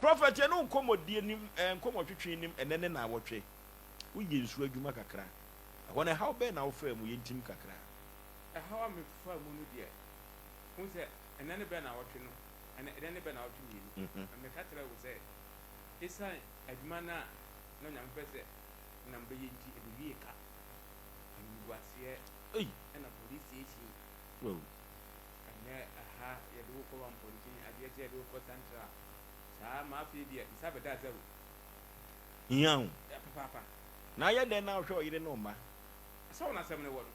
Prophet, yɛne wo nkɔmmɔdie nim, eh, nkɔmmɔtwetwe nim ɛnɛ ne naawɔtwe. Woyɛ nsuo adwuma kakra. Ɛhɔ no, ɛhaw bɛn na wofaa mu? Yɛntim kakra. Ɛhaw a mefaa mu no deɛ, wohu sɛ ɛnɛ ne bɛn naawɔtwe no, ɛnɛ ɛnɛ ne bɛn naawɔtwe mmienu, na meka kyerɛɛ wo sɛ, esiane adwuma no a na Onyame pɛ sɛ na mebɛyɛ nti, ɛbɛwiee ka, animguaseɛ, Ei! ɛna police station. Wow. Ɛnɛ ɛha yɛde wo kɔ Mampɔnten, adeɛ kye yɛde wo kɔ Central, saa ma afei deɛ nsa bɛda zero. Hia wo. Ɛ, papaapa. Na ayɛ dɛn na wohwɛ ɔyere ne wo mma? Sɛ wɔn asɛm no wɔ no.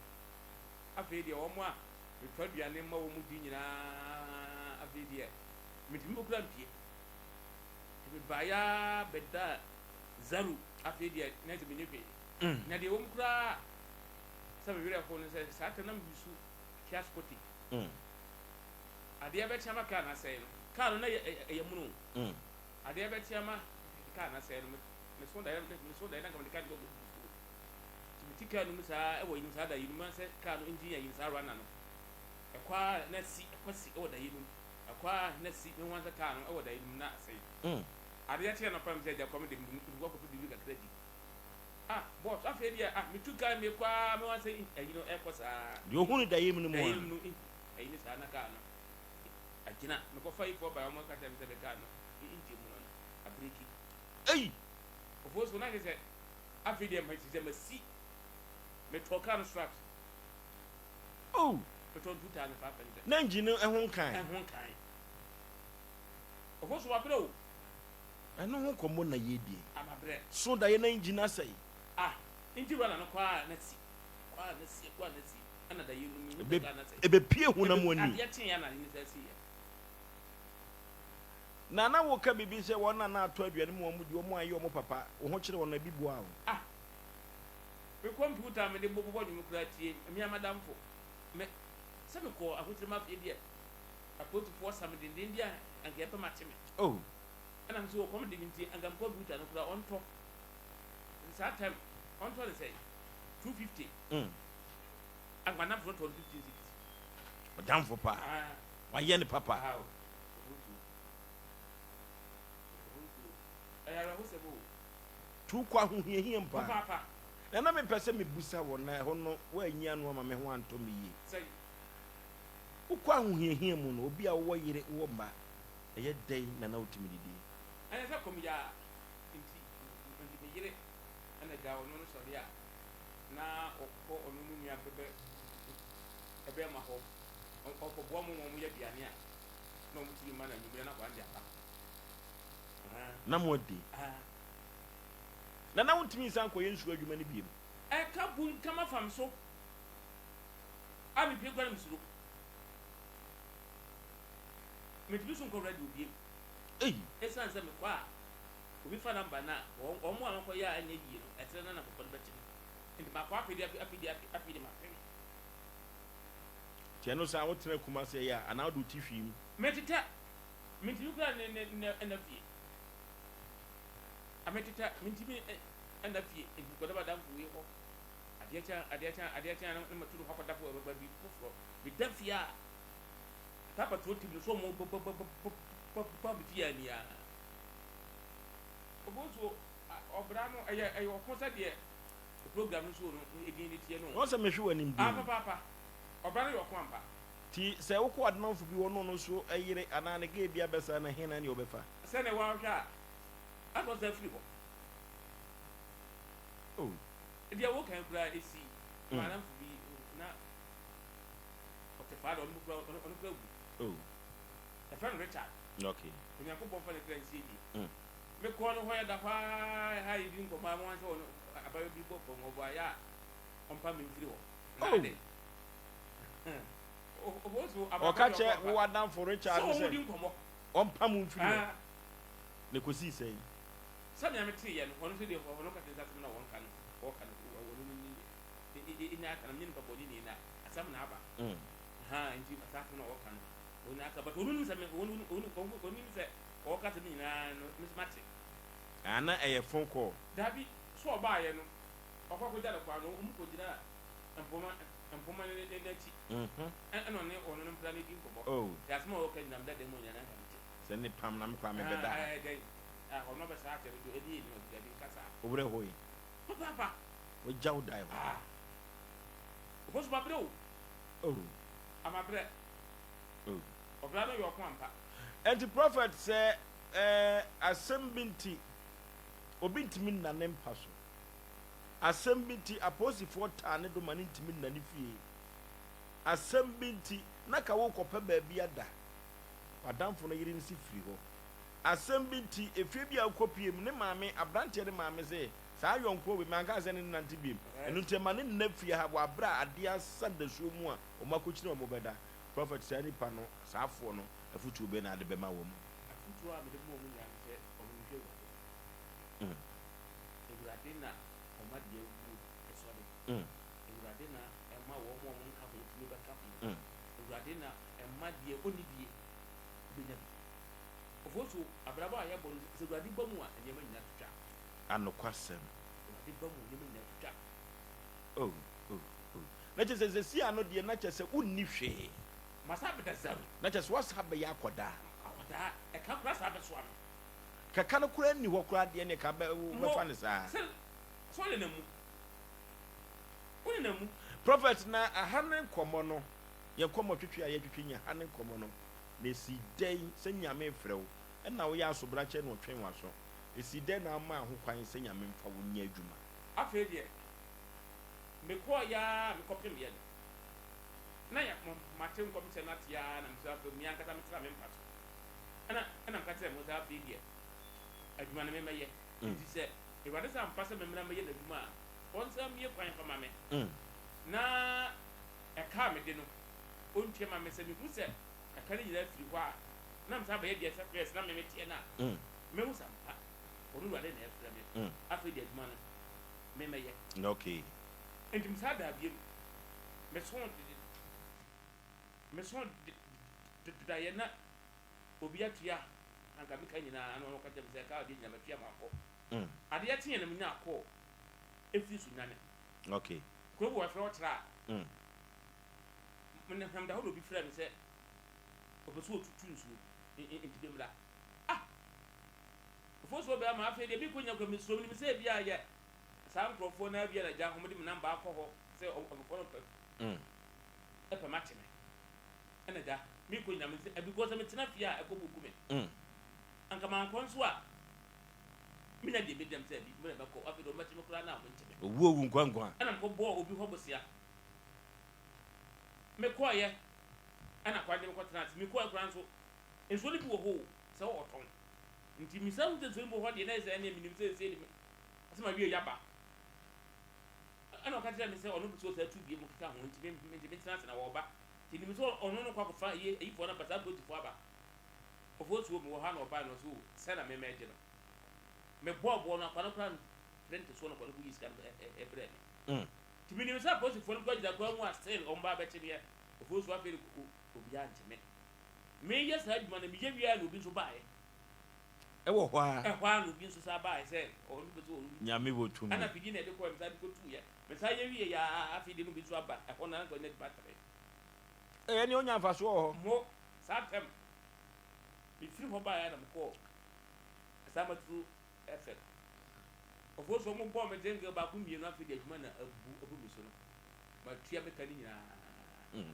Afei deɛ wɔn a metɔ aduane ma wɔn di nyinaa, afei deɛ mentumi mpo koraa mpue. Nti mebaeɛ ara bɛdaa zero, afei deɛ na ɛsɛ menni hwee. Na deɛ ɛwɔ mu koraa sɛ me werɛ how no sɛ saa tam na mesu Kia Sportage. Adeɛ bɛkye ama kaa no asɛe no, kaa no na ɛyɛ mono o. Adeɛ bɛkye ama kaa no asɛe no, meso daeɛ meso daeɛ na nka mede kaa no bɛkɔ fufuo. Nti mete kaa no mu saa ɛwɔ yinom saa da yinom sɛ kaa no engine ayi no saa runner no. Ɛkɔ ara na si ɛkɔ si ɛwɔ da yinom. Ɛkɔ ara na si mehu sɛ kaa no ɛwɔ da yinom na asɛe. Adeɛ kye anɔpa me sɛ agya kɔm de me mekɔ akɔpɛ biribi kakra di. Ah boss afei deɛ ah metu kaa mekɔ ara mehu sɛ ayi no ɛkɔ saa. Deɛ ohunu daeɛ mu no mu Daeɛ a. mu no ayi no saa na kaa no agyina. Mekɔfa yifoɔ baeɛ wɔn ka kyerɛ me sɛ me kaa no engine mu no no abreki. Ei! Ofosu so na kyerɛ sɛ afei deɛ ma sɛ masi metɔɔ kaa no straps. Oh! Metɔɔ no 2500. Na engine no ɛho nkae. Ɛho nkae. Ofosu mabrɛ o. Ɛno ho nkɔmmɔ na yɛredi. Ah mabrɛ. So daeɛ na engine asɛe? Ah engine runner no kɔ ara na si kɔ ara na si kɔ ara na si ɛna daeɛ no mehu sɛ kaa no asɛe. Ɛbɛpue honam ani. Adeɛ kyeeɛ na ne saa siiɛ. Na na woka biribi sɛ wɔn a na atɔ aduane ma wɔn di, wɔn a ɛyɛ wɔn papa, wo ho kyere wɔn no, ebi boaa wo? Ah me kɔmputa a mede bobɔ nnwom koraa tie me ara m'adamfo me sɛ mekɔɔ ahokyere mu afei deɛ apolisifoɔ sa me denden deɛ a anka yɛpɛ makye me. Oh. Ɛna me nso ɔkɔm de me nti anka me kɔmputa no koraa ɔntɔ saa time ɔntɔ ne sɛn 250 anka m'adamfo no tɔ no 15 cedis. Ɔdamfo paa. Ah. Wayɛ ne papa. Ah, o. Ɛyɛ awerɛhosɛm o. Tu kɔ ahohiahia mu paa. Papaapa. Na na mepɛ sɛ mebisa wɔ na ɛhɔ no woanyi ano ama me ho antɔ me yie. Sɛn? Wokɔ ahohiahia mu no, obi a wowɔ yere, wowɔ mma, ɛyɛ dɛn na na wotumi didi? Ɛnyɛ sɛ kɔm yaa nti, nti me yere na gya ɔno no sɔre a na ɔkɔ ɔno ne nua bɛbɛ bɛɛma hɔ, ɔkɔboa wɔn ma wɔyɛ aduane a na wɔtumi ma no anwummerɛ na akwadaa no de aba. Na moadi. Na na wontumi nsan nkɔyɛ nsuo adwuma no bio. Ɛka bunkam afam so a mepue koraa na mesuro. Mentumi nso nkɔ radio bio. Ei! Esiane sɛ mekɔ a obi fa number no a, wɔn a wɔkɔyɛ a ɛnyɛ yie no, ɛkyerɛ na na nkurɔfoɔ no bɛkye me. Nti makɔ afei de afei de afei de mapem. Nti ɛno saa wotena Kumasi ɛyɛ a anaa wode wo ti hwim? Metetɛ. Mentumi koraa ne ne ne nna fie. A metetɛ mentumi nna fie nti mekɔda m'adamfo wei hɔ. Adeɛ kye a adeɛ kye a adeɛ kye a na matu no hɔ akɔda fo baabi foforɔ. Meda fie a saa patrol team no so wɔn ba ba ba ba ba ba me fie ani a. Obosuo ɔbra no ɛyɛ ɛyɛ ɔko sɛdeɛ program no so no edin no teɛ no. Wɔn sɛ mehwe w'anim din. Ah papaapa ɔbra no yɛ ɔko ampa. Nti sɛ wokɔ adamfo bi hɔ na ɔno nso yere anaa ne gay bi abɛsa no hena ne ɔbɛfa? Sɛnea woahwɛ a asɛ ɔsan firi hɔ. Oh. Deɛ woka yi koraa esi m'adamfo bi na ɔte faa dɛ ɔno koraa ɔno koraa wu. Oh. Yɛfrɛ no Richard. Okay. Onyankopɔn mfa ne kra nsie yie. Mekɔɔ no hɔ yɛda hɔ ara ha yɛdi nkɔmmɔ a mehu sɛ ɔno abayewa bi bɔ fam ɔbɔ ayɛ a ɔmpa me mfiri hɔ. Na Oh. ade. Ɔka kyerɛ wo adamfo Richard no sɛ ɔmpam wo mfiri hɔ. Na ɛkɔsii sɛn? Sɛnea meteeɛ no, ɔno nso deɛ ɔno ka kyerɛ sɛ asɛm no a wɔnka no, ɔka no, ɔno no ni nya aka no, menyɛ nipa bɔne ni na asɛm na aba. Ha nti saa asɛm no a ɔka no, ɔno aka, but ɔno nim sɛ me, ɔno ɔno nim sɛ ɔka asɛm no nyinaa no, me nso mate. Ah, na ɛyɛ phone call? Dabi, so ɔbaeɛ no, ɔkɔ akɔgya no kwan no, wɔn kɔgyinaa mpoma mpoma no n'akyi ɛna ɔne ɔno no mpra no di nkɔmmɔ. Oh. Nti asɛm a ɔka nyinaa meda dan mu nyinaa na anka mete. Sɛ ne pam na me koraa mebɛda ha. Ah, ɛɛ dɛn. Ɔno ɔbɛsaa akyɛ no do ɛdeɛ ni ɔse dabi nka saa. Wo werɛ hoe. Papaapa. Wagya wo dan hɔ. Ah. Ofosu mabrɛ o. Oh. Amabrɛ. Oh. Ɔbra no yɛ ɔko ampa. Ɛnti prophet sɛ eh asɛm bi nti obi ntumi nna ne mpa so. Asɛm bi nti apolisifoɔ taa ne do ma no ntumi nna ne fie. Asɛm bi nti na ka worekɔpɛ baabi ada. W'adamfo no yere no si firi hɔ. Asɛm bi nti, efie bi a wokɔpue mu, ne maame, aberanteɛ no maame se, Saa yɔnkoɔ wei, manka sɛ ne no nante biom. Ɛno nti ɛma no nna fie ha wɔ aberɛ a adeɛ asa dasuo mu a wɔn akɔkyini a wɔbɛda. Prɔfɛt, saa nipa no, saa afoɔ no, afotuo bɛn na wode bɛma wɔn? Afotuo a mede bɛma wɔn nyinaa ne sɛ, wɔnhwehwɛ Awurade. Awurade na ɔma deɛ awuo sɔre. Awurade na ɛma wɔn a wɔnka ho tumi bɛka ho. Awurade na ɛma deɛ ɔnni bie bɛnya bi. Ofosu, abrabɔ a yɛbɔ no, sɛ Awurade ba mu a, nneɛma nyinaa to twa. Anokwasɛm. Awurade ba mu a, nneɛma nyinaa to twa. Oh, oh, oh. Na kyerɛ sɛ seesei ano deɛ, na kyerɛ sɛ wonni hwee. Masan abɛda zero. Na kyerɛ sɛ woasan abɛyɛ akwadaa. Akwadaa, ɛka koraa san bɛsoa me. Kɛka no koraa nni hɔ koraa deɛ, ɛnneɛ ka bɛ, wobɛfa no saa. Sɛ, sɛ wonenam mu. Wonenam mu. Prophet, na aha ne nkɔmmɔ no, yɛn nkɔmmɔtwetwe a yɛtwetwe nyɛ ha ne nkɔmmɔ no. Na esii dɛn sɛ Nyame refrɛ wo na woyɛ asobrakyɛ na ɔtwɛn w'aso? Esii dɛn na womaa ho kwan sɛ Nyame mfa wo nyɛ adwuma? Afei deɛ, mekɔeɛ ara a mekɔpemeeɛ no, na yɛ, mate nkɔmhyɛ no ate ara na mesɛ afei me ankasa metena me mpa so. Ɛna, ɛna meka kyerɛɛ me ho sɛ afei deɛ, adwuma no memmɛyɛ. Enti sɛ Awurade sɛ ampa sɛ memmra mmɛyɛ n'adwuma a, ɔnsan mmue kwan mfa ma me. Na ɛka a mede no, ɔntua ma me. Sɛ mehu sɛ ɛka no nyinaa firi hɔ a, na mesan bɛyɛ deɛ ɛsɛ first na me meteɛ no a, mɛhu sɛ ampa ɔno Awurade na ɛrefrɛ me. Afei deɛ adwuma no, me mɛyɛ. Okay. Enti mesan daa bio. Meso meso daeɛ na obi atua anka me ka nyinaa na ɔka kyerɛ me sɛ ɛka a deɛ nyinaa matua makɔ. Adeɛ kyeeɛ no menyaa call ɛfiri Sunyani. Okay. Kuro bi wɔ hɔ yɛfrɛ hɔ Tra. Menam da hɔ na obi frɛɛ me sɛ ɔpɛ sɛ ɔtutu nsuo nti memmra. Ah! Ofosuo bɛɛ ma afei deɛ menkɔ nya kura mesuro menim sɛ ebi a yɛ saa nkurɔfoɔ no ara bi a na gya wɔde me namba akɔ hɔ sɛ ɔbɛkɔ no pɛ ɛpɛ makye me ɛna gya menkɔ nyina me sɛ because metena fie a ɛkɔ buku me anka mankɔ nso a menya deɛ medi nam sɛ bi mena mɛkɔ afei deɛ ɔmɛkye me koraa na ɔmo nkyɛ me. Owu owu nkwa nkwa. Ɛna mekɔbɔɔ obi hɔ bosea. Mekɔeɛ ɛna akwadaa no de me kɔtenaa ase. Mekɔeɛ koraa nso, nsuo no bi wɔ hɔ o, sɛ wɔtɔn. Nti mesan hu sɛ nsuo no bi wɔ hɔ deɛ, na ɛyɛ sɛ ɛnneɛ menim sɛ seesei de asɛm awie yaba. Ɛna ɔka kyerɛɛ me sɛ ɔno pɛ sɛ ɔsan tu bio mu keka ho, nti me nti mentena ase na wɔreba. Nti menim sɛ ɔno no kɔ akɔfa ayi ayifoɔ no aba, saa apolisifoɔ aba. Ɔfoɔ nsuo mewɔ ha na ɔbaeɛ no ɔse o, sɛ na me mɛgye no. Mebɔɔ boɔ no, akwadaa no koraa mprɛ ntesoɔ na akwadaa no kɔyii sika no brɛɛ me. Nti menim sɛ apolisifoɔ no koraa gyina kwan mu a still wɔn ba abɛkye meɛ. Ofosu afei de obiara nkye me. Meyɛ saa adwuma no meyɛ wie a na obi nso baeɛ. Ɛwɔ hɔ ara. Ɛhɔ ara na obi nso san baeɛ sɛ ɔno pɛ sɛ ɔno. Nyame wɔ tumi. Ɛna afidie na ɛde kɔɛ mesan de kɔtuiɛ. Mesan yɛ wie yɛ a afei deɛ na obi nso aba ɛhɔ na anka ɔnya nipa tere. Ɛyɛ nea ɔnya mfasoɔ wɔ hɔ. Mo saa tɛm mefiri hɔ baeɛ na mekɔɔ Asamaturu FM. Ɔfoɔ so ɔmo bɔɔ me jingle baako mmienu afei deɛ adwuma na abu abu me so no matua me ka ne nyinaa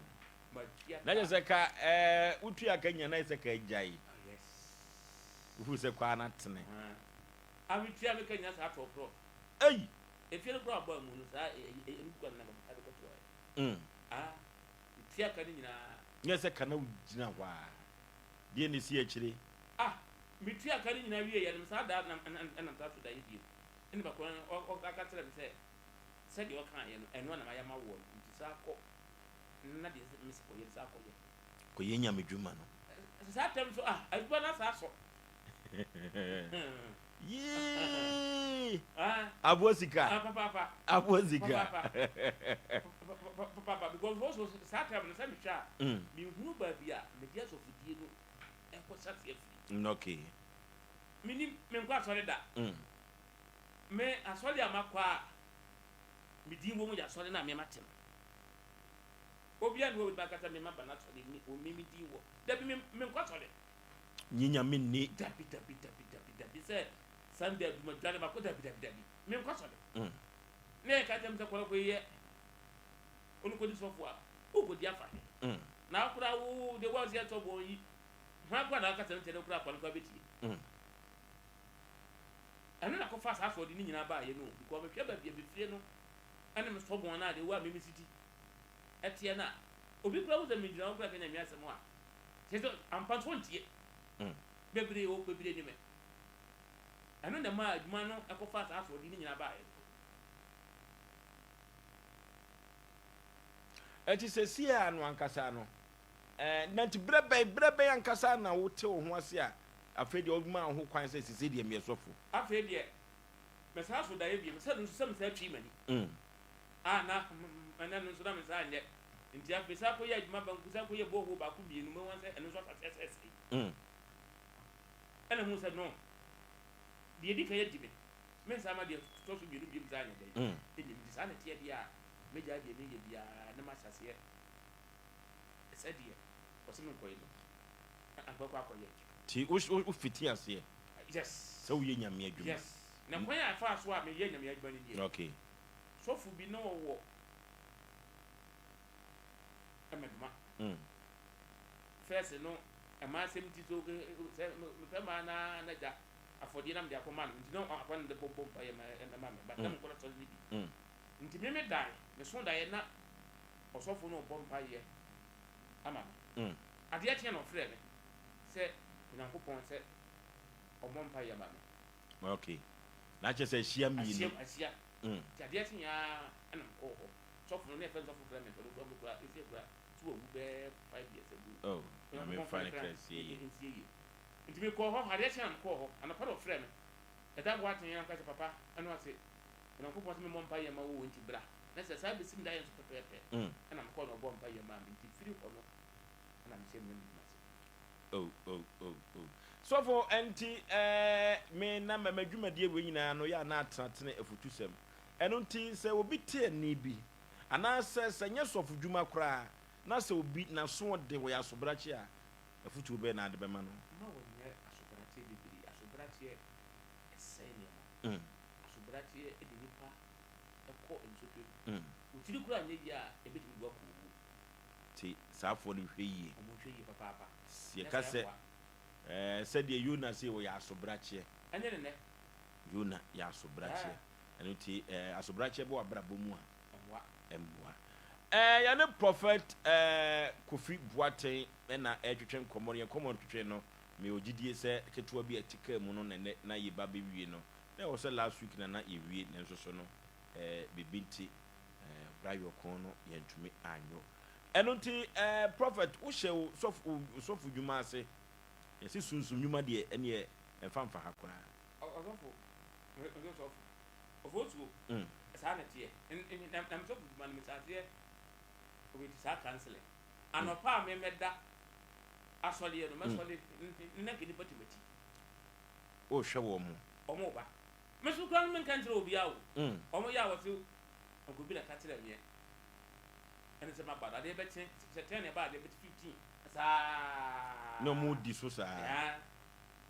matua Na kyerɛ sɛ ka ɛɛ wotua ka nyinaa na ayɛ sɛ ka agyae. Ah yes. Wohu sɛ kwaa no atene. Ah metua me ka nyinaa saa trɔtrɔ. Ei! Efie no koraa ɔbaa mu no saa ɛnu bi koraa na na mede kɔtoaɛ. Ah metua ka ne nyinaa. Nyɛ sɛ ka na wogyina hɔ a deɛ na ɛsi akyire. Ah Metuaa ka no nyinaa wieeɛ no, mesan daa na na mesan so daeɛ bio. Ɛnna nipa korɔ no ɔka kyerɛɛ me sɛ, sɛdeɛ ɔkaeɛ no, ɛno ara na mayɛ ama woɔ no, nti san kɔ na deɛ mese kɔyɛ no, san kɔyɛ. Kɔyɛ Nyame dwuma no. Saa tɛm nso, ah, adwuma no asan asɔ. Yee! Aboa sika. Ah, papaapa. Aboa sika. Papaapa. Papaapa, because also saa tɛm no, sɛ mehwɛ a, menhunu baabi a mede asɔfodie no ɛkɔ hyɛ aseɛ firi. Okay. Menim, menkɔ asɔre da. Me asɔre a makɔ a me din wɔ mu yɛ asɔre no a me mate no. Obiara nni hɔ a obetumi aka sɛ me maba n'asɔre me me me din wɔ. Dabi, me menkɔ asɔre. Nye Nyame nni. Dabi, dabi, dabi, dabi, dabi sɛ. Sunday adwuma dwane baako dabi dabi dabi menkɔ asɔre. Na yɛka kyerɛ me sɛ kɔrɔ kɔyɛ ɔno kɔdi sɔfo a wokɔdi afa he na akora wo de wɔn sɛ sɔfo yi hwan kora na akasa nkyɛn kora akwa no kora bɛtie. Ɛno na kɔfa saa asɔre no nyinaa baayɛ no because mehwɛ baabi a mefie no ɛne me sɔbɔn no a de wo a meme siti ɛteɛ no a obi kora wo sɛ megyina wo kora ka Nyame asɛm a kyerɛ sɛ ampa nso ɔntie. Bebree wɔ bebree ni me. Ɛno na ɛmaa adwuma no ɛkɔfaa saa asoɔden no nyinaa baeɛ no. Ɛnti seesei a no ankasa no, ɛɛ, na nti berɛ bɛn, berɛ bɛn ankasa na wote wo ho ase a afei deɛ womaa wo ho kwan sɛ seesei deɛ meyɛ sɔfo? Afei deɛ, mesan so daeɛ bio, sɛ no nso sɛ mesan twii m'ani. A na ɛnɛ no nso na mesan nyɛ. Nti afei san kɔyɛ adwuma banku, san kɔyɛ borehole baako mmienu, mehu sɛ ɛno nso asase asɛesɛe. Ɛna hu sɛ no, deɛ ɛdi kan adi me, mensan ma deɛ ɛtɔ so mmienu bio nsan nyɛ dɛn, ɛnni me. Nti saa na ɛteɛ deɛ a, mɛgyae deɛ meyɛ biara na mahyɛ aseɛ sɛdeɛ ɔse menkɔyɛ no, ankɔ akɔyɛ. Nti wo fiti aseɛ Yes. sɛ woyɛ Nyame adwuma? Yes. Na kwan a ɛfaa so a meyɛ Nyame adwuma no nie. Sɔfo bi na ɔwɔ Mmɛdoma. First no, ɛmaa asɛm nti so sɛ mepɛ maa na na gya afɔdeɛ na mede akɔma no nti na akwa no de bɔbɔ mpaeɛ ma ɛma me but na mekɔ asɔre no bi nti me me dae meso daeɛ na ɔsɔfo no ɔbɔ mpaeɛ ama me adeɛ kyeɛ na ɔfrɛ me sɛ Onyankopɔn sɛ ɔmmɔ mpaeɛ ma me. Okay. Na kyerɛ sɛ ahyia mmienu. Ahyia ahyia. Nti adeɛ kyeɛ ara ɛna mekɔɔ hɔ. Sɔfo no na yɛfrɛ no sɔfo Clement ɔno kura kura ɛfie kura so wawu bɛɛ 5 years ago. Oh, Nyame mfa ne kra nsie yie. Nsie yie. Nti mekɔɔ hɔ adeɛ kyeɛ na mekɔɔ hɔ anɔpa na ɔfrɛ me. Ɛda boaten na meka sɛ papa ɛno ase Onyankopɔn sɛ memmɔ mpaeɛ mma wo o nti bra. Na sɛ saa bɛsim daeɛ nso pɛpɛɛpɛ ɛna mekɔɔ na ɔbɔɔ mpaeɛ maa me nti firi hɔ no ɛna mehyɛɛ me Nyame dwuma ase. Oh oh oh oh. Sɔfo ɛnti ɛɛ me na m'adwumadie wei nyinaa no yɛ a na atenatene afutusɛm. Ɛno nti sɛ obi te ɛnne bi, anaasɛ sɛ ɛnyɛ sɔfodwuma koraa, na sɛ obi n'asoɔden, ɔyɛ asobrakye a, afotuo bɛn na wode bɛma no? Mma wɔnyɛ asobrakyeɛ bebree. Asobrakyeɛ sɛe nneɛma. Asobrakyeɛ de nnipa kɔ nsɔhwɛ mu. Wo tiri koraa nyɛ yie a, ɛbɛtumi de wo akɔ owuo. Nti saafoɔ no nhwɛ yie. Wɔnhwɛ yie papaapa. Yɛka sɛ, ɛɛ, sɛdeɛ Yona sei, ɔyɛ asobrakyeɛ. Ɛnyɛ ne nnɛ. Yona yɛ asobrakyeɛ. Ɛno nti eh, asobrakyeɛ bɛ w'abrabɔ mu a, ɛmmoa. Eh, yɛne Prophet eh, Kofi Boateng na ɛretwetwe nkɔmmɔ no. Yɛn nkɔmmɔ no twetwe no, mewɔ gyidie sɛ ketewa bi a ɛte kaa mu no na ɛnɛ na yɛba bɛwie no. Na ɛwɔ sɛ last week na na yɛwie, nanso so no eh, biribi nti eh, bra yɔko no yɛntumi anyɔ. Ɛno nti eh, Prophet, wohyɛ wo sɔfo, wo sɔfo dwuma ase. Yɛse sunsum nnwuma deɛ ɛneɛ ɛmfa mfa ha koraa. Ɔsɔfo, Ɔsɛ sɔfo. Ɔfɔsuo. Saa na ɛteɛ. Na me sɔfo dwuma no mehyɛ aseɛ with saa counseling. Anɔpa a memɛda asɔreɛ no mɛsɔre ne na nka nipa te m'akyi. Wohwɛ wɔn mo. Wɔn ba. Me so koraa no menka nkyerɛ obiara o. Wɔn yɛ a wɔse nka obi na ka kyerɛ meɛ. Ɛne sɛ maba no adeɛ bɛkye sɛ 10 ɛba adeɛ bɛkye 15 saa. Na wɔn di so saa. Yeah.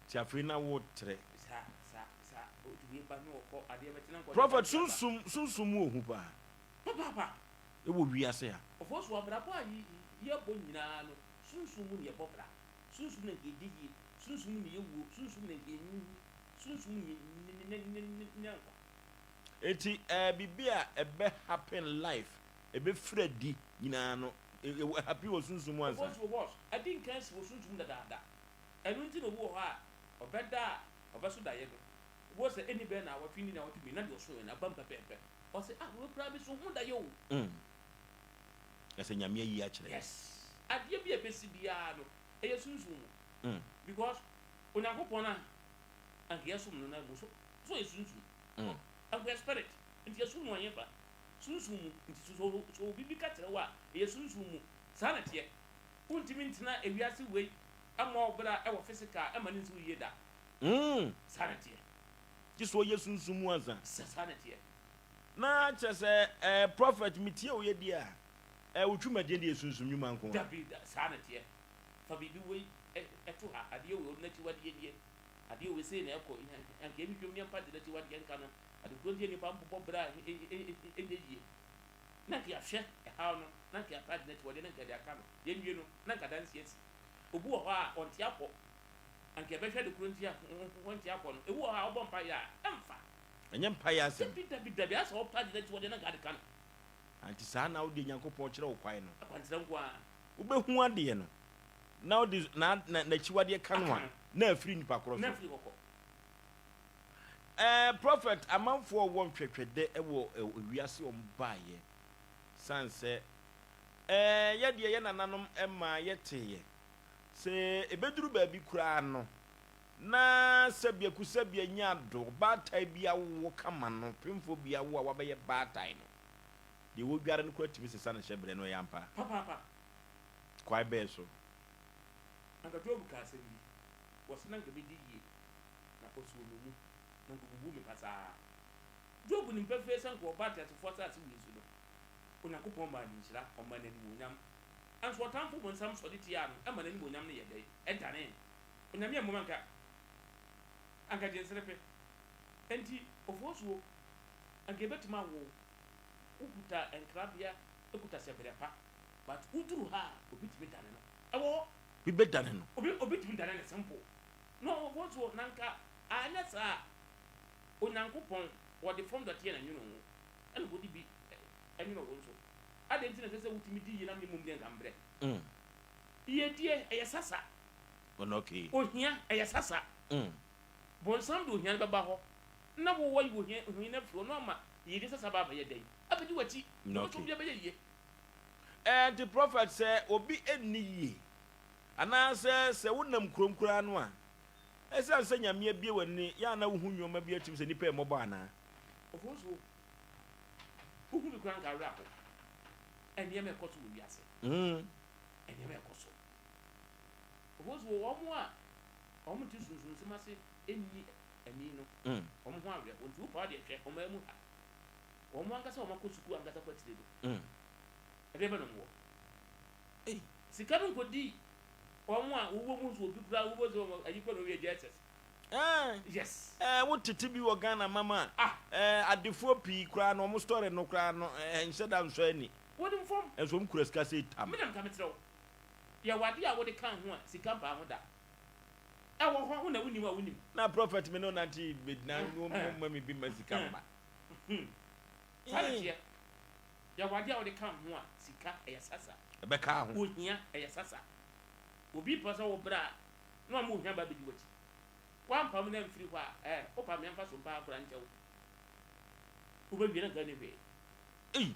Nti afei na wotrɛ. Prophet sunsum sunsum mu ohu paa. Papaapa. Ɛwɔ wiase ha. Ɔfɔsu abrabɔ a yɛbɔ nyinaa no sunsum mu na yɛbɔ bra. Sunsum na nka yɛdi yie, sunsum mu na yɛwuo, sunsum na nka yɛnyin, sunsum mu na yɛnya nkwa. Enti ɛɛ biribi a ɛbɛ happen life ɛbɛ firi adi nyinaa no ɛwɔ happen wɔ sunsum mu ansa. Ɔfɔsu boss, adi nkan asi wɔ sunsum mu dadaada. Ɛno nti na obi wɔ hɔ a ɔbɛda a ɔbɛso daeɛ no, wobɛhu sɛ ɛnni bɛyɛ naawɔtwe nni naawɔtwe mmienu na deɛ ɔsoeɛ no abam pɛpɛɛpɛ. Ɔse ah wei koraa meso ho daeɛ o. Na sɛ Nyame ayi akyerɛ. Yes. Adeɛ bi a ɛbɛsi biara no ɛyɛ sunsum mu. Because Onyankopɔn a anka yɛsom no no amu so so ɔyɛ sunsum. Anka ɔyɛ spirit. Nti yɛsom no ɛhefa? Sunsum mu. Nti sɛ obi bi ka kyerɛ wo a ɛyɛ sunsum mu. Saa na ɛteɛ. Wontumi ntena ewiase wei mmɔ wo bra wɔ physical ɛma no nsi wo yie da. Saa na ɛteɛ. Gye sɛ ɔyɛ sunsum mu ansa. Sɛ saa na ɛteɛ. Na kyerɛ sɛ eh, prophet metie wo yɛ deɛ a, eh, wo twumadie deɛ yɛ sunsum nnwuma nko ara. Dabi da, saa na ɛteɛ. Fa biribi wei to ha, adeɛ wei, ɔno n'akyiwadeɛ nie. Adeɛ wei sei na ɛkɔ, anka yɛnhwehwɛ mu na yɛmfa ade no akyiwadeɛ nka no, ade korɔ nti a nnipa bobɔ bra a ɛnyɛ yie. Na anka yɛahwɛ ɛhaw no, na anka yɛapɛ ade no akyiwadeɛ na anka yɛde aka no. Yɛnwie no, na anka adanseɛ asi. Obi wɔ hɔ a ɔnte apɔ, anka yɛbɛhwɛ ade korɔ nti a ɔnte apɔ no. Ebi wɔ hɔ a wobɔ mpaeɛ a, ɛmfa. Ɛnyɛ mpaeɛ asɛm. Dabi, dabi, dabi, ayɛ sɛ wopɛ ade no akyiwadeɛ na anka ade ka no. Ante saa na wodeɛ Nyankopɔn kyerɛ wo kwan no. Akwankyerɛ nko ara. Wobɛhu adeɛ no, na wode na na n'akyiwadeɛ ka no a, na afiri nipa korɔ so. Na afiri hɔ kɔ. Ɛɛ prophet, amanfoɔ wɔ ntwɛtwɛdɛ wɔ wiase wɔn baeɛ, sane sɛ ɛɛ yɛ deɛ yɛ nananom maa yɛ teeɛ, sɛ ɛbɛduru baabi koraa no, na sɛbia kusɛbia nya ado, ɔbaatan bi awo kama no, pemfoɔ bi awo a wabɛyɛ baatan no, deɛ wɔdware no koraa tumi sesa no hyɛbrɛ no, ɛyɛ ampa? Papaapa. Kwae bɛɛ so. Anka Job kaa asɛm bi, Wɔse na anka medi yie, na ɔsoo me mu, na anka ɔbubuu me pasaa. Job nim pefee sɛ anka ɔba ateasefoɔ asase wei so no, Onyankopɔn maa no nhyira, ɔmaa no animuonyam. Nanso ɔtamfo bonsam sɔre tiaa no ma n'animuonyam no yɛ dɛn? Ɛdanee. Onyame ammom anka, anka gyenserepe. Enti, ofosuo, anka yɛbɛtumi awo wo. Wokuta nkrabea, kuta hyɛberɛ pa. But wo duru ha a obi tumi dane no. Ɛwɔ hɔ. Obi bɛ dane no. Obi obi tumi dane no simple. Na ɔwɔ so na nka anyɛ saa a Onyankopɔn wɔde fam dɔteɛ na nwene wo ɛna wɔde bi nwene wo nso. Adɛn nti na ɛsɛ sɛ wotumi di yie na me mmom deɛ nka mbrɛ. Yiedie ɛyɛ sasa. Okay. Ohia ɛyɛ sasa. Bonsam de ohia no bɛba hɔ na wo wayi ohia ohia no afiri hɔ na wama yiedie sasa aba abɛyɛ dɛn? Abɛdi w'akyi. Wobɛsɛ obiara bɛyɛ yie. Ɛnti prophet sɛ obi nni yie anaa sɛ sɛ wo nam kurom koraa no a ɛsiane sɛ Nyame abue w'ani yɛ a na wohu nnoɔma bi atim sɛ nnipa yɛ mmɔbɔ anaa? Ofosuo, wohu bi koraa nka awerɛ aho. Nneɛma ɛkɔ so wɔ wiase. Nneɛma ɛkɔ so. Ofosuo, wɔn a wɔn nte sunsunsɛm ase nni ani no, wɔn ho awerɛho. Nti wo paa deɛ hwɛ ɔman mu ha. Wɔn ankasa a wɔakɔ sukuu ankasa kɔ akyire no, ɛdeɛ bɛn na wɔwɔ? Ei. Sika no nkɔdi wɔn a wowɔ mu nso obi koraa wobɔ sɛ wɔn ayi kɔ na wɔyɛ JSS. Ɛɛ. Yes. Ɛɛ wo tete bi wɔ Ghana mama a. Ah. Ɛɛ adefoɔ pii koraa no wɔn story no koraa no ɛɛ nhyɛ da nsɔ ani. Wɔnim fam. Nso wɔn kura sika sei tam. Me na meka mekyerɛ wo. Yɛwɔ adeɛ a wode ka ho a sika mpaa ho da. Ɛwɔ hɔ wo na wonim a wonim. Na prophet me ne wo nante bɛgyina wo ma me bi ma sika mma. Hmm. Saa na ɛteɛ. Yɛwɔ adeɛ a wode ka ho a, sika, ɛyɛ sasa. Ɛbɛka ho. Ohia, ɛyɛ sasa. Obi pɛ sɛ wo brɛ a, na wama ohia ba abɛdi w'akyi. Woampam no amfiri hɔ a, ɛɛ, wopa me mfa so mpa koraa nkyɛ wo. Wobɛwie na nka nni hwee. Ei!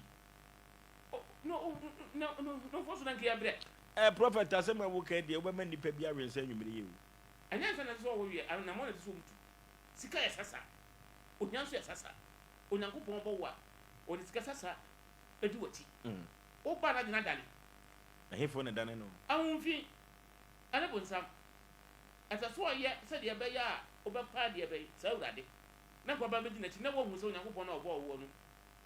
O, no, no, no, no, mfo so na nka yɛbrɛ. Ɛɛ, Prɔfɛt, asɛm a woka yi deɛ, wobɛma nnipa bi awe nsa anwummere yi o. Ɛnyɛ nsa na ɛsɛ sɛ wɔwe, anammɔn na ɛsɛ sɛ wɔtu. Sika yɛ sasa. Ohia nso yɛ sasa. Onyankopɔn bɔ wo a, ɔde sika sasa di w'akyi. Wo ba no adwene adane. Ɛhefoɔ na ɛdane no? Ahomfi ne bonsam. Ɛsɛ sɛ ɔyɛ sɛdeɛ ɛbɛyɛ a wobɛpa adeɛ bɛn saa Awurade, na nka waba abɛdi n'akyi na woahu sɛ Onyankopɔn no a ɔbɔɔ woɔ no,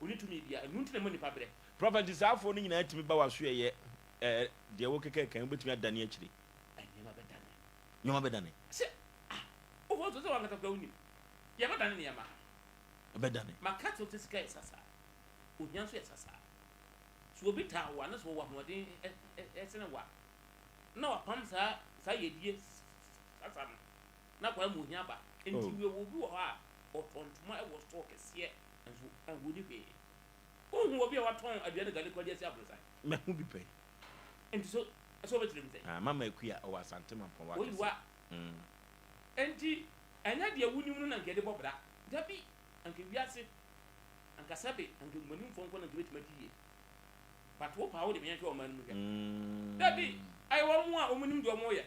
ɔnni tumi biara. Ɛno nti na ɛma nnipa brɛ. Prophet, nti saa afoɔ no nyinaa tumi ba w'asoɛeɛ ɛɛ deɛ wokeka kan wobɛtumi adane akyire? Nneɛma bɛdane. Nneɛma bɛdane. Sɛ, ah, wofɔ nso sɛ wankasa koraa wonim. Yɛbɛdane nneɛma. Ɛbɛdane. Maka kyerɛ wo sɛ sika yɛ sasa. Ohia nso yɛ sasa. Sɛ obi taa wo a, na sɛ ɔwɔ ahoɔden sene wo a, na wapam saa saa yɛdie sasa no, na akwadaa mu ohia ba. Nti Oh. yɛwɔ obi wɔ hɔ a, ɔtɔn ntoma wɔ store kɛseɛ, nso ɔnni hwee. Wonhu obi a watɔn aduane gari kɔ de asi aborosan? Mahu bi pɛn. Nti so so wobɛkyerɛ mu sɛn? Ah, Mama Akua, ɔwɔ Asante Mampɔn hɔ akɛseɛ. Oyiwa. Enti ɛnyɛ deɛ wonim no na anka yɛde bɔ bra. Dabi, anka wiase, anka sɛbe, anka nhomanimfoɔ nko na anka ɛbɛtumi adi yie. But wo paa wode me yɛnhwɛ ɔman no mu hwɛ. Dabi, ɛyɛ wɔn a wɔnim deɛ wɔyɛ.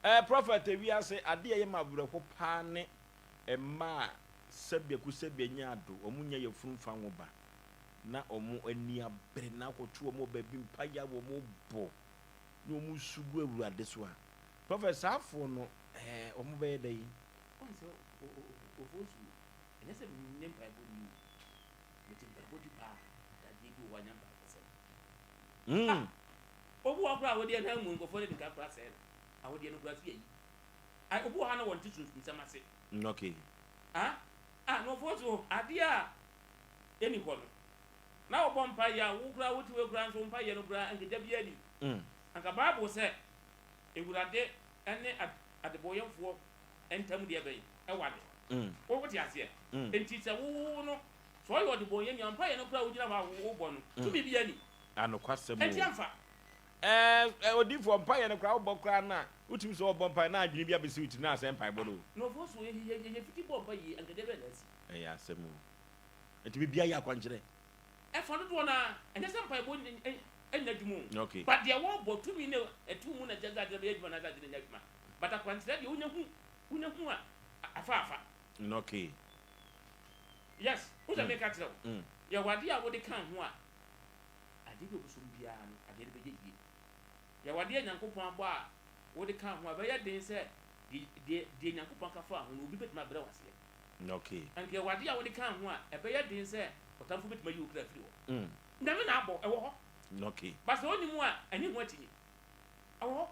Eh, Prophet, wiase adeɛ a ɛyɛ me awerɛho paa ne mmaa a sɛbea ku sɛbea nya ado, wɔn nya yafunu mfa nwo ba, na wɔn ani abere na akɔto wɔn wɔ baabi mpaeɛ a wɔn bɔ na wɔn su gu Awurade so a. Prophet, saa afoɔ no, eh, wɔn bɛyɛ dɛn? Woahu sɛ Ofosu, ɛnyɛ sɛ menyɛ mpaebɔ ni o, mete mpaebɔ di paa, but adeɛ bi wɔ hɔ a ɛnyɛ mpaebɔsɛm. Ah, obi wɔ hɔ koraa a awodeɛ no amu, nkurɔfoɔ no de ka koraa sɛe no, awodeɛ no koraa so yɛyi. Ai, obi wɔ ha na wɔnte sunsumsɛm ase. Okay. Ah, ah, na ɔfoɔ so adeɛ a ɛni hɔ no, na wɔbɔ mpaeɛ a, wo koraa wote wei koraa nso wo mpaeɛ no koraa anka gya biara nnim. Anka Bible sɛ, Awurade ne adebɔyɛfoɔ ntam deɛ bɛn ɛware. Wo wote aseɛ? Enti sɛ wo wo no, sɛ ɔyɛ ɔdebɔnyɛni a, mpaeɛ no koraa a wogyina hɔ a wobɔ no, tumi biara nnim. Anokwasɛm o. Enti ɛmfa. Ɛɛ odiyifoɔ, mpaeɛ no koraa wobɔ koraa no a, wotumi sɛ wɔbɔ mpaeɛ na adwene bi abɛsi wo tirim na asɛe mpaebɔ no o. Na ɔfoɔ so, yɛ yɛ yɛ fiti bɔ mpaeɛ yi, anka deɛ bɛn na asi? Ɛyɛ asɛm o. Enti biribiara yɛ akwankyerɛ. Ɛfa dodoɔ no ara, ɛnyɛ sɛ mpaebɔ nyɛ adwuma o, Okay. but deɛ wɔbɔ, tumi no ɛto mu na kyerɛ sɛ adeɛ no bɛyɛ adwuma anaasɛ adeɛ no nyɛ adwuma. But akwankyerɛ deɛ wonya hu, wonya hu a, afa afa. Okay. Yes, wo sɛ meka kyerɛ wo, yɛwɔ adeɛ a wode ka ho a, Adeɛ bi a ɔbɛsom biara no, adeɛ no bɛyɛ yie. Yɛwɔ adeɛ a Nyankopɔn abɔ a wode ka ho a, ɛbɛyɛ den sɛ deɛ deɛ Nyankopɔn aka faa ho no, obi bɛtumi abrɛ wo aseɛ. Okay. Anka yɛwɔ adeɛ a wode ka ho a, ɛbɛyɛ den sɛ ɔtamfo bɛtumi ayi wo kra afiri hɔ. Nyame na abɔ, ɛwɔ hɔ. Okay. But sɛ ɔnni mu a, ɛnye ho akyinnye. Ɛwɔ hɔ.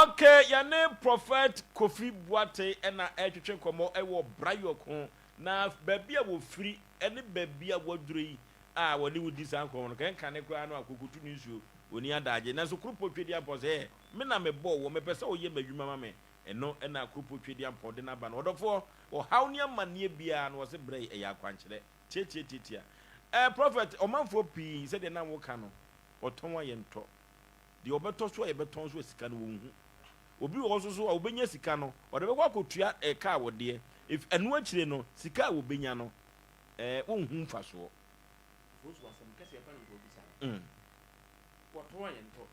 Okay, yɛne Prophet Kofi Boateng na ɛretwetwe nkɔmmɔ wɔ Brayɔk ho, na baabi a wɔfiri ne baabi a wɔaduru yi a wɔne wo di saa nkɔmmɔ no, kɛnkane koraa no akokotu ne nsuo, ɔnni adagye. Nanso Kuropɔn Twedeampɔn sɛ, Ɛ, me na mebɔɔ woɔ, mepɛ sɛ woyɛ m'adwuma ma me. Ɛno na Kuropɔn Twedeampɔn de no aba no. Ɔdɔfoɔ, ɔhaw ne amanneɛ biara no, wɔse brɛ yi, ɛyɛ akwankyerɛ. Tiatiatiatia. Ɛ, Prɔfɛt, ɔmanfoɔ pii, sɛdeɛ na woka no, wɔtɔn a yɛntɔ. Deɛ wɔbɛtɔ so a yɛbɛtɔn nso a sika no wɔnhu. Obi wɔ hɔ nso so a ɔbɛnya sika no, ɔde bɛkɔ akɔtua ɛka a wɔdeɛ. Ɛf, ɛno akyire no, sika a wɔbɛnya no, ɛɛ wonhu mfasoɔ. Afei nso asɛm kɛseɛ pa na nka wobisa no. Wɔtɔn a yɛntɔ,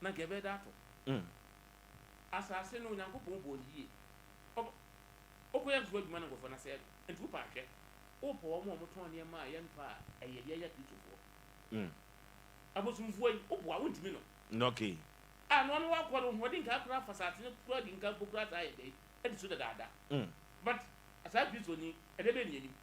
na nka ɛbɛyɛ dɛ atɔ. Asase no Onyankopɔn bɔɔ no yie. Ɔb wokɔyɛ nso adwuma no nkurɔfoɔ no asɛe no. Nti wopɛ ahwɛ. Wopɛ wɔn a wɔtɔn nneɛma a yɛntɔ a ɛyɛ yɛn Akristofoɔ. Abosomfoɔ yi, woboa wontumi no. Okay. A na ɔno wakɔ no hoɔden nka koraa fa asase no koraa di nka mpo koraa saa yɛ dɛn adi so dadaada. But saa Kristoni ɛdɛ bɛn na yɛnim?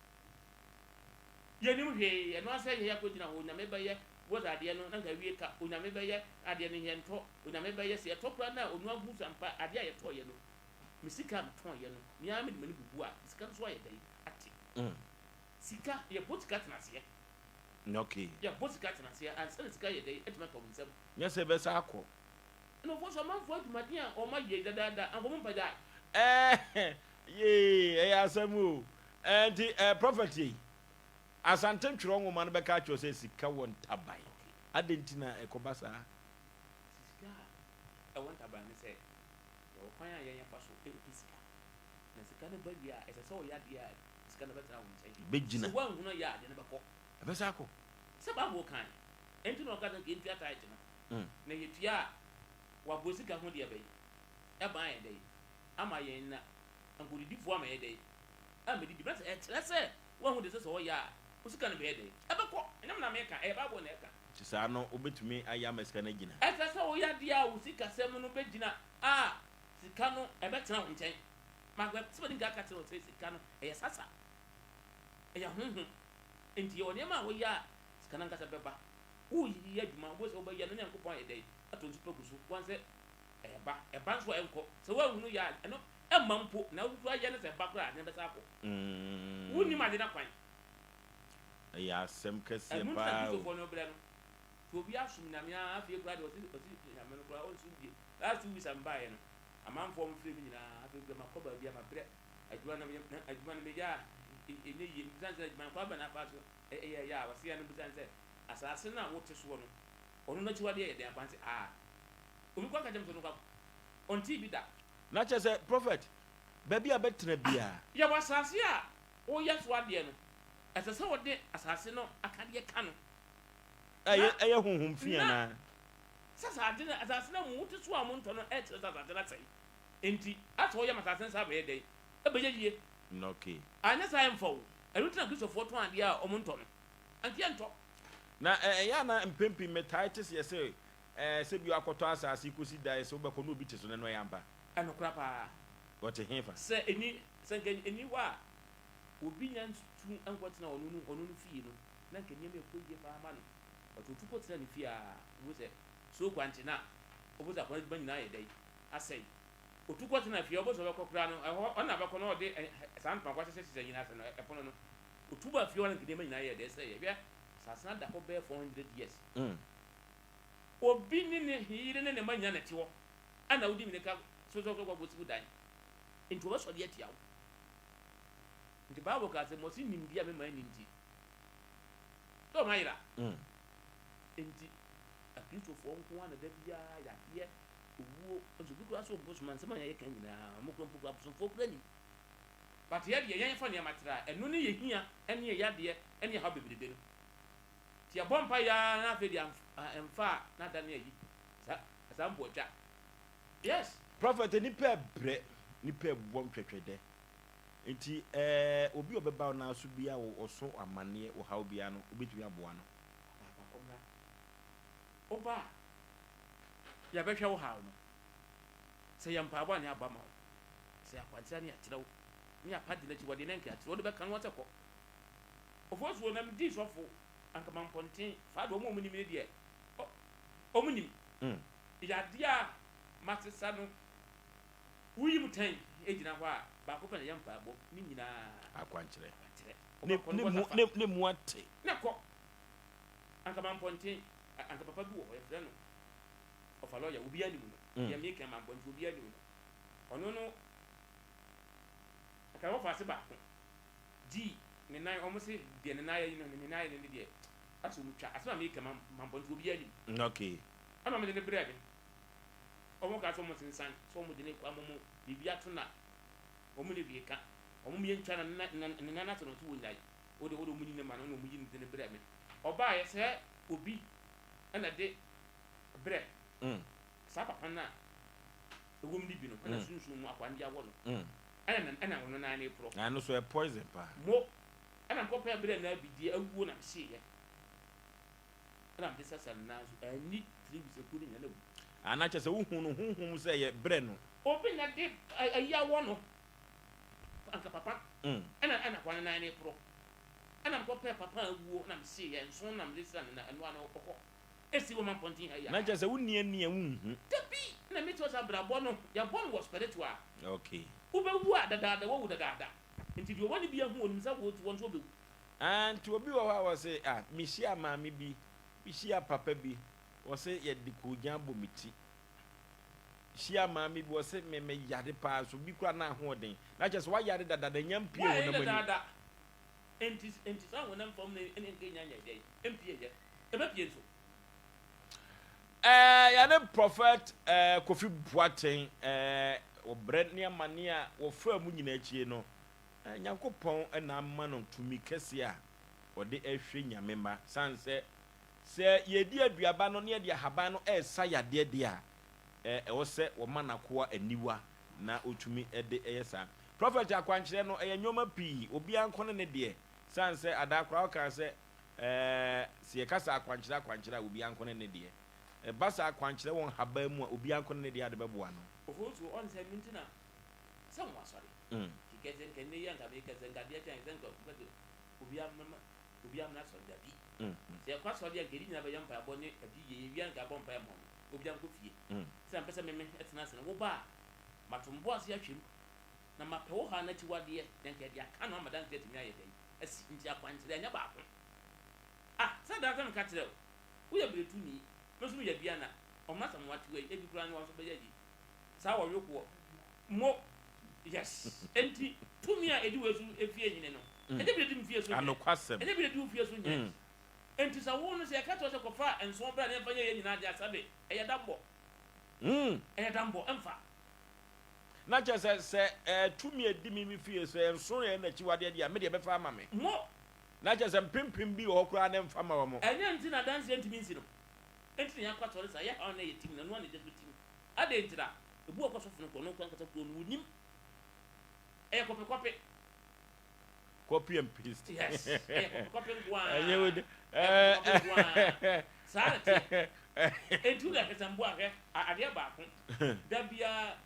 Yɛnnim hwee, ɛno ara sɛ yɛyɛ akɔgyina hɔ, Onyame bɛyɛ, what's adeɛ no, na nka awie ka, Onyame bɛyɛ, adeɛ no yɛntɔ, Onyame bɛyɛ, sɛ yɛtɔ koraa no a, ɔno ahu sɛ ampa adeɛ a yɛtɔeɛ no, me sika a metɔeɛ no, me ara mede m'ani bubu a, me sika no so ayɛ dɛn? Ate. Sika, yɛbɔ sika tena aseɛ. Okay. Yɛbɔ sika tena aseɛ ansa na sika ayɛ dɛn? Atumi atɔ wo nsam. Nyɛ sɛ ɛbɛsan akɔ. Nkurɔfoɔ nso, amanfoɔ adwumaden a wɔayɛ dadaada, anka wɔmpagyae. Ɛɛ yee ɛyɛ asɛm o. Ɛɛ nti ɛɛ prɔfɛt yei, Asante ntwerɛ nwoma no bɛka akyerɛ wo sɛ sika wɔ ntaban. Adɛn nti na ɛkɔba saa? Sika a ɛwɔ ntaban ne sɛ, yɛwɔ kwan a yɛn yɛfa so pɛ sika. Na sika no ba wie a, ɛsɛ sɛ ɔyɛ adeɛ a sika no bɛtena wo nkyɛn. Ɛbɛgyina. Sɛ woanhunu ayɛ a, adeɛ no bɛkɔ. Ɛbɛsan akɔ. Sɛ Bible kae, ɛnti na ɔka sɛ nka yɛntua tithe no. Na yɛtua a, waboa sika ho deɛ bɛn? Ɛba ayɛ dɛn ama yɛn na nkɔdidifoɔ ama yɛ dɛn? Ammɛdidi. Bɛsɛ ɛkyerɛ sɛ woahu deɛ ɛsɛ sɛ ɔyɛ a, wo sika no bɛyɛ dɛn? Ɛbɛkɔ. Ɛnyɛ me na meka, ɛyɛ Bible na ɛka. Nti saa no wobɛtumi ayɛ ama sika no agyina? Ɛsɛ sɛ woyɛ adeɛ a wo sikasɛm no bɛgyina a sika no ɛbɛtena wo nkyɛn. Magbɛ, sɛ madi nkan aka kyerɛ wo sɛ sika no ɛyɛ sasa, ɛyɛ honhom. Nti yɛwɔ nneɛma a woyɛ a sika no ankasa bɛba. Woreyɛ adwuma, wobɛhu sɛ wobɛyɛ no na Nyankopɔn ayɛ dɛn? Ato nsu pa gu so. Woahu sɛ ɛba, ɛba nso a ɛnkɔ. Sɛ woanhunu yɛ a, ɛno ɛmma mpo. Na wo koraa yɛ no sɛ ɛba koraa a, ade no bɛsan akɔ. Wonnim ade no akwan. Ɛyɛ asɛm kɛseɛ Ɛno nti na paa o. Kristofoɔ no brɛ no. Nti obi asom Nyame ara, afei koraa deɛ ɔse ɔse Nyame no koraa ɔnsom bio. Last 2 weeks a mebaeɛ no, amanfoɔ a wɔfrɛ me nyinaa, afei koraa makɔ baabi a mabrɛ. Adwuma no meyɛ, adwuma no meyɛ a ɛnyɛ yie. Mebisa no sɛ adwuma no kwan bɛn na afa so ɛyɛ yɛ a, ɔse a na mebisa no sɛ Asase no a wote soɔ no, ɔno n'akyiwadeɛ yɛ dɛn akwan sɛ aa? Obi koraa ka kyerɛ me sɛ ɔno koraa ɔntee bi da. Na kyerɛ sɛ, Prɔfɛt, baabi a bɛtena biara. Yɛwɔ asase a woyɛ so adeɛ no, ɛsɛ sɛ wode asase no akadeɛ ka no. Ɛyɛ, ɛyɛ honhom fi Na, anaa? sɛ asase no, asase no a mote so a montɔ no kyerɛ sɛ asase no asɛe. Enti, asɛ wɔyɛ ma asase no saa bɛyɛ dɛn? Ɛbɛyɛ yie. Okay. Anyɛ saa a ɛmfa o. Ɛno nti na Kristofoɔ tɔn adeɛ a wɔntɔ no. Anka yɛntɔ. Na ɛyɛ a na mpɛn pii metaa te sɛ yɛse ɛɛ sɛ bi akɔtɔ asase kosi da sɛ wobɛkɔ na obi te so no ɛno ɛyɛ ampa? Ɛnokora paa. Ɔte hefa? Sɛ ɛni sɛ nka ɛni hɔ a obi nya ntu nkɔtena ɔno no ɔno no fie no na nka nneɛma ɛkɔ yie paa ma no but otu kɔtena ne fie a wohu sɛ so kwankye no a wobɛhu sɛ akwadaa no adwuma nyinaa ayɛ dɛn asɛe. Otu kɔtena fie a, ɔbɔ sɛ ɔbɛkɔ koraa no, ɛhɔ ɔno na bɛkɔ na ɔde saa ntoma kɔ ahyehyɛhyehyɛ nyinaa ase no, ɛpono no. Otu baa fie hɔ na nka nneɛma nyinaa yɛɛ dɛ sɛeɛ. Hwɛ, asase no ada hɔ bɛyɛ 400 years. Obi ne ne yere ne ne mma nyinaa na ɛte hɔ, ɛna wode mmirika so sɛ wokɔ akɔsi wo dan. Enti wɔbɛsɔre atia wo. Nti Bible kaa sɛ, Mose nimdeɛ a mema nni nti, sɛ wɔayera. Enti Akristofoɔ nko ara na da biara yadeɛ, owuo, nso obi koraa sɛ ɔbosom a, nsɛm a yɛka nyinaa, wɔn koraa mpo koraa abosomfoɔ koraa nim. But yɛ deɛ, yɛn fa nneɛma tra a, ɛno ne yɛ hia ne yɛ yadeɛ ne yɛ haw bebrebe no. Nti yɛbɔ mpaeɛ ara na afei deɛ ɛmfa a na adane ayi. Saa, saa mpo atwa. Yes. Prophet nipa ɛbrɛ, nipa ɛbɔ ntwɛtwɛdɛ. Nti ɛɛ obi a ɔbɛba wo nan so biara wɔ ɔso amaneɛ, ɔhaw biara no, wobɛtumi aboa no? Papaapa ɔmmra. Woba a, yɛbɛhwɛ wo haw no. Sɛ ɛyɛ mpaebɔ a, ne yɛabɔ ama wo. Sɛ ɛyɛ akwankyerɛ a, ne yɛakyerɛ wo. Ne yɛapa di n'akyiwadeɛ ne anka yɛakyerɛ wo. Wode bɛka no ara sɛ kɔ. Ofosuo, na medii sɔfo anka mampɔnten. Faa deɛ wɔn a wɔnim no deɛ, wɔnim. Yadeɛ a masesa no, woyi mu tɛn gyina hɔ a, baako pɛ na ɛyɛ mpaebɔ. Ne nyinaa. Akwankyerɛ. Akwankyerɛ. Ne, Wobɛkɔ ne no, mu, kɔ safa. ne, ne mu ate. Na kɔ. Anka mampɔnten, anka papa bi wɔ hɔ, yɛfrɛ no Ɔfa lɔya, obiara nim no. Deɛ meka yi, mampɔnten, obiara nim no. Ɔno no, anka wɔfa ase baako. Gyii ne nan, wɔn se deɛ ne nan ayɛ no, ne nan ayɛ no ne deɛ, asɛ wɔn twa. Asɛm a meka yi, mampɔnten, obiara nim. Okay. Ɛna wɔde no brɛɛ me. Wɔn kaa sɛ wɔn sensan, sɛ wɔn de no kɔ ama wɔn biribi ato na wɔn ne hwee ka. Wɔn yɛntwa na ne nan ase na ɔse wɔnyae. Wode wode wɔn yi no ma no na wɔn yi no de no brɛɛ me. Ɔbaeɛ sɛ obi na de brɛ saa papa no a ɛwɔ mu no bi no ɛna sunsum mu akoa no de awɔ no ɛna ɛna ɔno nan no reporɔ. Na ɛno nso ɛyɛ poison paa. Mo ɛna mekɔpɛɛ brɛ no abidie awuo na mehyeeɛ ɛna mede sasa ne nan so anni 3 weeks akuo no nyinaa na awu. Ah na kyerɛ sɛ wohu no honhom mu sɛ ɛyɛ brɛ no. Obi na de ayi awɔ no anka papa ɛna ɛna akoa no nan no reporɔ. Ɛna mekɔpɛɛ papa a awuo na mehyeeɛ nson na mede sraa no na ɛno ara no ɔkɔ. Esi wɔ mampɔnten ha yi Na ara. kyerɛ sɛ wonni ani a wonhu. Dabi! Na mete hɔ sɛ abrabɔ no yɛbɔ no wɔ spiritual. Okay. Wobɛwu a dadaada woawu dadaada. Nti deɛ ɔwɔ ne bi ahu onim sɛ wo wɔn nso wɔbɛwu. Ah nti obi wɔ hɔ a ɔse ah mehyia maame bi, mehyia papa bi, ɔse yɛde koogyan bɔ me ti. Hyia maame bi ɔse me me yare paa so bi koraa na ahoɔden. Na kyerɛ sɛ wayare dadaada nya mpue Woayɛ honam ani. dadaada. Enti enti saa honam fam no ne nka nya nyɛ dɛn? Empue yɛ. Ɛbɛpue nso. Ɛɛ yɛne Prɔfɛt ɛɛ Kofi Boateng ɛɛ wɔ brɛ ne amane a wɔfaa mu nyinaa akyie no, ɛɛ Nyankopɔn na ama no tumi kɛseɛ a ɔde ɛhwɛ Nyame mma. Sane sɛ, sɛ yɛredi aduaba no na yɛde ahaban no ɛresa yadeɛ deɛ a, ɛɛ ɛwɔ sɛ wɔma n'akoa aniwa na ɔtumi de yɛ saa. Prɔfɛt akwankyerɛ no ɛyɛ nnoɔma pii, obiara nko ne ne deɛ, sane sɛ adaa koraa wokaa sɛ ɛɛ sɛ yɛka sɛ akwankyerɛ akwankyerɛ a obiara nko ne ne deɛ. Ɛba sɛ akwankyerɛ wɔ nhaban mu a obiara nko ne ne deɛ a de bɛboa no. Ofosuo, ɔn sɛ ɛno nti na sɛ wɔn asɔre kekɛ sɛ nka nnɛ yi a nka meka sɛ nka adeɛ kyɛn sɛ nka nka sɛ obiara mmra obiara mmra asɔre dabi. Sɛ yɛkɔ asɔre a nka yɛde nyinaa bɛyɛ mpaebɔ ne adiyie yɛwie a nka yɛabɔ mpaeɛ ama wɔn obiara nkɔ fie. Sɛ mepɛ sɛ meme tena ase no woba a mato me bo ase ahwɛ mu na mapɛ wo haw no akyiwadeɛ, na nka ɛde aka no ama danseɛ atumi ayɛ dɛn? Asi. Nti akwankyerɛ ɛnyɛ baako. Ah, sɛ daa sɛ meka kyerɛ wo, woyɛ beretuni, me nso meyɛ Aduana, ɔmo asɛm wate wei, ebi koraa ne wɔn nso bɛyɛ ayi. Saa wɔwe koɔ. Mo, yes. Enti tumi a ɛdi wei so efie hene no, ɛnyɛ bi na ɛdi me fie so hene. Anokwasɛm. Ɛnyɛ bi na ɛdi wo fie so hene. Enti sɛ wo no, sɛ yɛka kyerɛ wo sɛ kɔfa nson bra na yɛmfa nyɛ yɛn nyinaa deɛ a, sɛbe, ɛyɛ dammɔ. Ɛyɛ dammɔ, ɛmfa. Na kyerɛ sɛ, sɛ ɛɛ tumi a edi me me fie, sɛ nson yɛ n'akyiwadeɛ deɛ a, me deɛ ɛbɛfa ama me. Mo. Na kyerɛ sɛ mpempem bi wɔ hɔ koraa na ɛmfa mma wɔn. Ɛnyɛ nti na adanseɛ ntumi nsi no. Enti na yɛakɔ asɔre saa, yɛ haw na yɛtim, na ɛno ara na egya so tim. Adɛn ntira? Ebu a ɔkɔ sɔfo no kɔ, ɔno nko ankasa kuro no, wɔnnim. Ɛyɛ kɔpekɔpe. Copy and paste. Yes, ɛyɛ kɔpekɔpe nko ara. Ɛnyɛ wo de. Ɛyɛ kɔpekɔpe nko ara. Saa na ɛteɛ. Enti wo de ahwɛ sɛ mboa hwɛ adeɛ baako. Da biara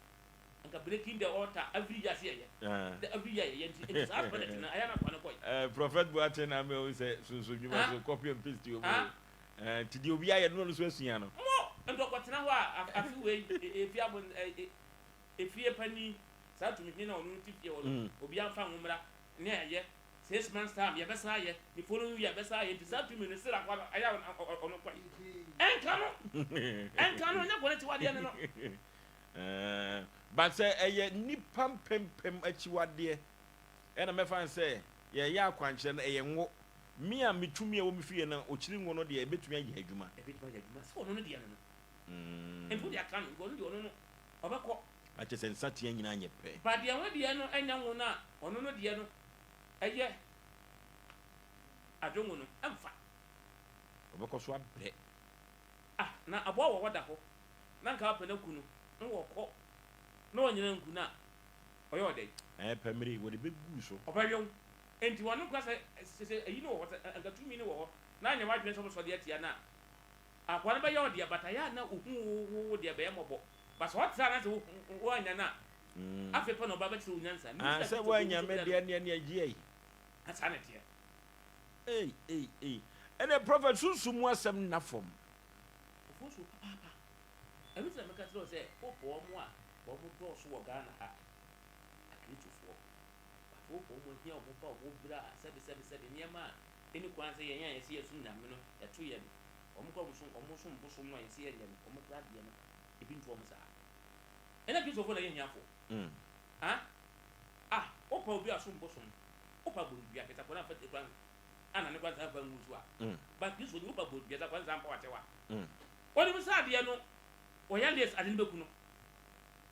nka breaking the altar every year sɛ yɛyɛ. Da every year yɛyɛ nti nti saa spirit no ayɛ na akwa no kɔe. Prophet Boateng na ama ehu sɛ sunsun dwuma so copy and paste wɔ mu. Nti deɛ obi ayɛ no na ɔno nso asua no. Mo nti ɔkɔtena hɔ a afe wei efi abo. Efie panin, saa tumi he na ɔno no te fie hɔ no, obiaa mfa ngo mmra ne ayɛ, 6 months time yɛbɛsan ayɛ, ne following year yɛbɛsan ayɛ, nti saa tumi no still akoa no ɛyɛ a ɔno kɔ yi. Ɛnka no, ɛnka no, ɛnyɛ kɔne kyiwadeɛ ne no. But sɛ ɛyɛ nipa mpempem akyiwadeɛ ɛna mɛfa no sɛ yɛyɛ akwankyerɛ no, ɛyɛ ngo. Me a metumi a ɛwɔ me fie no, ɔkyiri ngo no deɛ, ɛbɛtumi ayɛ adwuma. Ɛbɛtumi ayɛ adwuma sɛ ɔno no deɛ no no. Nti wode aka no, nti ɔno deɛ ɔno no ɔbɛkɔ. Akyɛ sɛ nsateaa nyinaa nyɛ pɛ. But deɛ ho deɛ no ɛnyɛ ngo no a, ɔno no deɛ no ɛyɛ adwongo no, ɛmfa. Ɔbɛkɔ so abrɛ. Ah, na aboa wɔ hɔ da hɔ, na nka wapɛ no aku no, na wɔkɔ, na ɔnyina nku no a, ɔyɛ ɔdɛn? Ɛɛ, pɛ mmere, wɔde bɛgu so. Ɔbɛwe wo. Enti wɔno kora sɛ ayi no wɔ hɔ, sɛ anka tumi no wɔ hɔ, na anyɛ w'adwene sɛ wobɛsɔ de atia no a, akoa no bɛyɛ ɔdeɛ, but ayɛ a na ohu wo deɛ bɛyɛ mmɔbɔ. But sɛ ɔtra na sɛ woanya no a, afei pɛ na ɔba bɛkyerɛ wo nyansa. Ah, sɛ woanya me deɛ neɛ agye ayi. Saa na ɛteɛ. Ei, ei, ei. Ɛnɛ Prophet, sunsum mu asɛm nna fam. Ofuo so papaapa. Ɛno nti na meka kyerɛ wo sɛ wopɛ wɔn a wɔn dɔɔso wɔ Ghana ha, Akristofoɔ. But wopɛ wɔn ahia wɔn ba wɔn berɛ a sɛbe sɛbe sɛbe nneɛma a ɛni kwan sɛ yɛn a yɛse yɛsom Nyame no yɛto yɛn no. Wɔn koraa wɔn som bosom no a yɛse yɛnyɛ no, wɔn koraa deɛ no ebi nto wɔn saa. Ɛnyɛ Kristofoɔ na ɛyɛ ahiafoɔ. Ah, ah, wopɛ obi a ɔsom bosom, wopɛ abɔdua, kɛsɛ akwadaa mfa tiri koraa ana ne koraa nsa mfa ngu so a. But Kristo ni wopɛ abɔdua sɛ akwadaa nsa mpa wakyɛw a. Onim sɛ adeɛ no wɔyɛ late ade no bɛku no.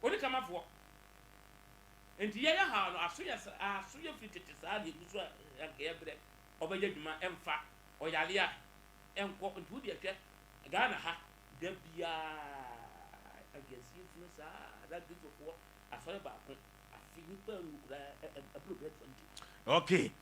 Ɔni kamafoɔ. Nti yɛyɛ ha no aso yɛ aso yɛ firi tete saa deɛ gu so a anka yɛbrɛ ɔbɛyɛ adwuma ɛmfa ɔyare a ɛnkɔ. Nti wo deɛ hwɛ Ghana ha da biara aduasie funu saa na Kristofoɔ asɔre baako afe nipa ngu koraa ɛboro bɛyɛ 20. Okay.